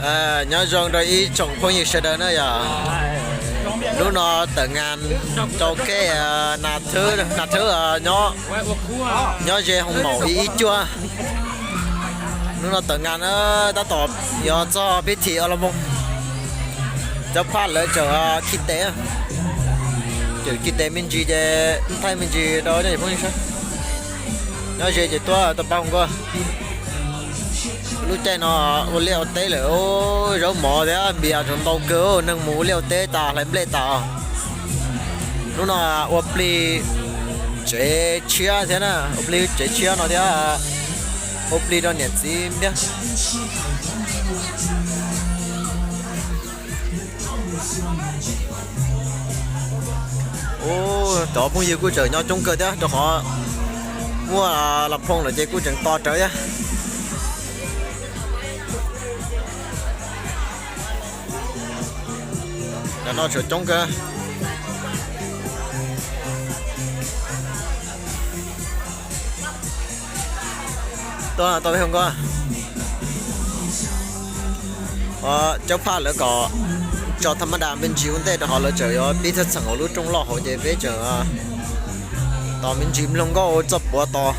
Nyob zoo rau ib tsoom phooj ywg sawv daws na yom. Hnub no tawm nas rau kej nas thwb, nas thwb nyob ze hoo maum ib ib cuaj. Hnub no tawm nas na, tab tom yuav txog pib thim o los moog. Cov phaj lawv tseem khi tes, tseem khi tes me ntsis ces thaij me ntsis rau nej phooj ywg saib. Nyob ze ces tuaj tau pab hoo nkauj. Lub caij no ua liaj ua teb lawm, zaub mov thiab npias tseem ntau kawg, neeg mus ua liaj ua teb tas hlais nplej tas. Hnub no ua plig tsev tshiab thiab na, ua plig tsev tshiab no thiab, ua plig rau niam txiv npiab. Cov phooj ywg kuj tseem nyob coob kawg thiab, rau qhov muaj las phoo lawm ces kuj tseem tos rawv thiab. Cov no tseem coob kawg. Tuaj tau peb hoo nkauj. Cov phaj lawv kom tso tham ma das me ntsis ua ntej rau qhov lawv tseem yuav pib thaj txheem hauv lub rooj loj hauv ces peb tseem tos me ntsis mloog nkauj ua txoj puav tos.